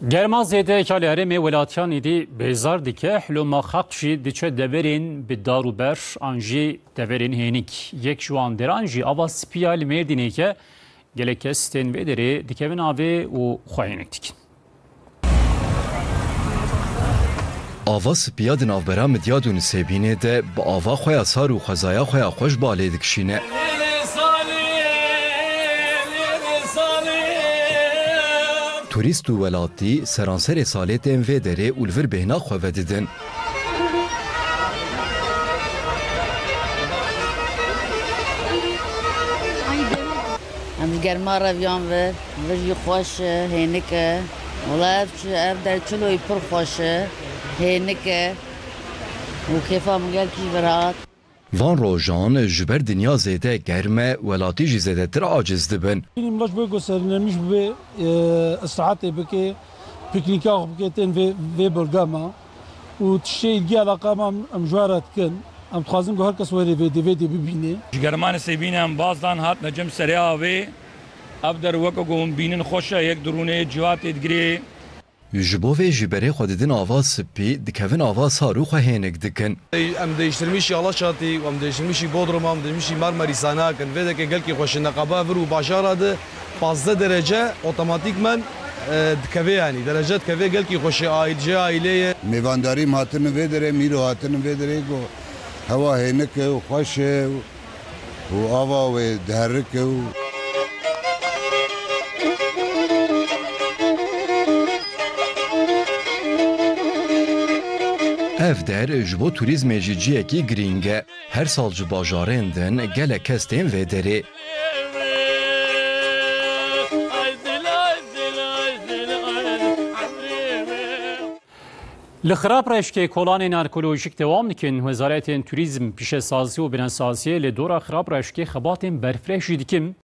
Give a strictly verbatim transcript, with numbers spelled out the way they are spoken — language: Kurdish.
Germa zêde ya li herêmê welatiyan êdî bêzar dike, hiloma xelk jî diçe deverên bi dar û ber an jî deverên hênik. Yek ji wan deran jî Ava Spî ya li Mêrdînê ye. Gelek kes tên vê derê dikevin avê û xwe hênik dikin. Ava Spî ya di navbera Midyad û Nisêbînê de bi ava xwe ya sar û xwezaya xwe ya xweş balê dikişîne. Turîst û welatî seranserê salê tên vê derê û li vir bêhna xwe vedidin. Em ji germa reviyan vir, vir jî xweş e, hênik e. Wela ev çi, ev der çiloyî pir xweş e, hênik e û kêfa min gelkî vir hat. Van rojan ji ber dinya zêde germ e, welatî jî zêdetir aciz dibin. Bînî millet ji bo ku sernemiş bibe, e, îstirahatê bike, pîknîka xwe bike, tên vê, vê bölge me. Û tiştê îlgî eleqa me em, em ji we re dikin. Em dixwazin ku her kes were vê dê, vê dê bibîne. Ji germanê Sêbînê em baz dan hatine cem serê avê. Ev der weke ku hûn bînin xweş e, yek dirûnê, civata tê digirê. Ji bo vê jî berê xwe didin ava spî, dikevin ava sar û xwe hênik dikin. Em değiştirmişî Alaşatî, em değiştirmişî Bodruma, em değiştirmişî Marmarîsa nakin. Vê deke gelkî xweş e, neqaba vir û bajara de pazdeh derece otomatîkmen, e, dikeve yanî. Derece dikeve gelkî xweş e, aîl-, cê aîlê ye. Mêvandarî em hatine vê derê, mîro hatine vê derê ku hewa hênik e û xweş e û û ava wê diherike û Ev der ji bo turîzmê jî ciyekî girîng e. Her sal ji bajarên din gelek kes tên vê derê. Li Xirabreşkê kolanên arkeolojîk dewam dikin. Wezaretên Turîzm, Pîşesazî û Binesaziyê li dora Xirabreşkê xebatên berfireh jî dikin.